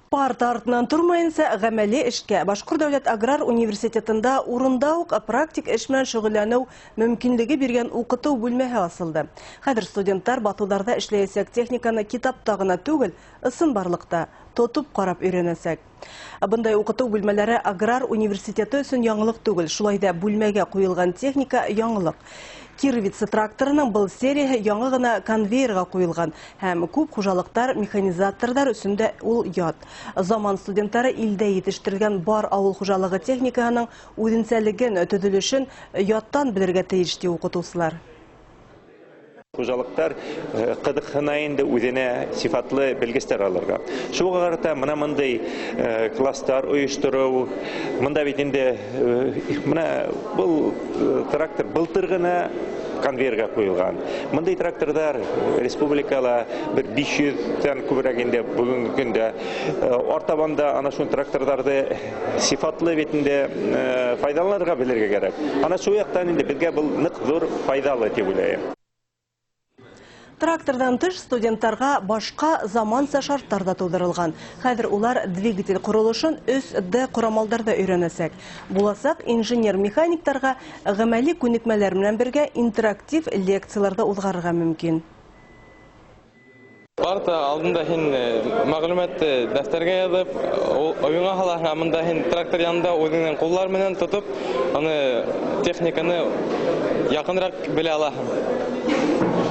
Парта артынан тормайынса, ғәмәли эшкә. Башҡорт дәүләт аграр университетында урында уҡ практик эш менән шөғөлләнеү мөмкинлеге биргән уҡытыу бүлмәһе асылды. Хәҙер студенттар баҫыуҙарҙа эшләйәсәк техниканы китапта ғына түгел, ысынбарлыҡта тотоп ҡарап өйрәнәсәк. Бындай уҡытыу бүлмәләре аграр университеты өсөн яңылыҡ түгел. Шулай ҙа бүлмәгә ҡуйылған техника яңылыҡ. Кировица тракторының был серияһы яңы ғына конвейерға ҡуйылған һәм күп хужалыҡтар, механизаторҙар өсөн дә ул ят. Заман студенттары илдә етештерелгән бар ауыл хужалығы техникаһының үҙенсәлеген, төҙөлөшөн яттан белергә тейеш, ти уҡытыусылар. Хужалыҡтар ҡыҙыҡһына инде үҙенә сифатлы белгестәр алырға. Шуға ҡарата мына мындай класстар ойоштороу, мында бит инде мына был трактор былтыр ғына конвейерға ҡуйылған. Мындай тракторҙар республикала бер 500-тән күберәк инде бөгөнгө көндә. Артабан да ана шул тракторҙарҙы сифатлы бит инде файҙаланырға белергә кәрәк. Ана шул яҡтан инде беҙгә был ныҡ ҙур файҙалы тип уйлайым. Тракторҙан тыш студенттарға башҡа заманса шарттар ҙа тыуҙырылған. Хәҙер улар двигатель ҡоролошон 3D ҡорамалдарҙа өйрәнәсәк. Буласаҡ инженер-механиктарға ғәмәли күнекмәләр менән бергә интерактив лекциялар ҙа уҙғарырға мөмкин. Парта алдында һин мәғлүмәтте дәфтәргә яҙып, уйыңа һалаһың, ә мында һин трактор янында үҙеңдең ҡуллар менән тотоп, аны техниканы яҡыныраҡ белә алаһың.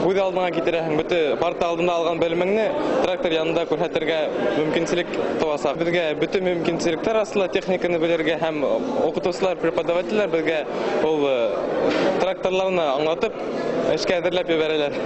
Күҙ алдыңа китерәһең, бөтә парта алдында алған белемеңне трактор янында күрһәтергә мөмкинселек тыуасаҡ. Беҙгә бөтә мөмкинселектәр асыла техниканы белергә һәм уҡытыусылар, преподавателдәр беҙгә ул тракторларны аңлатып, эшкә әҙерләп ебәрәләр.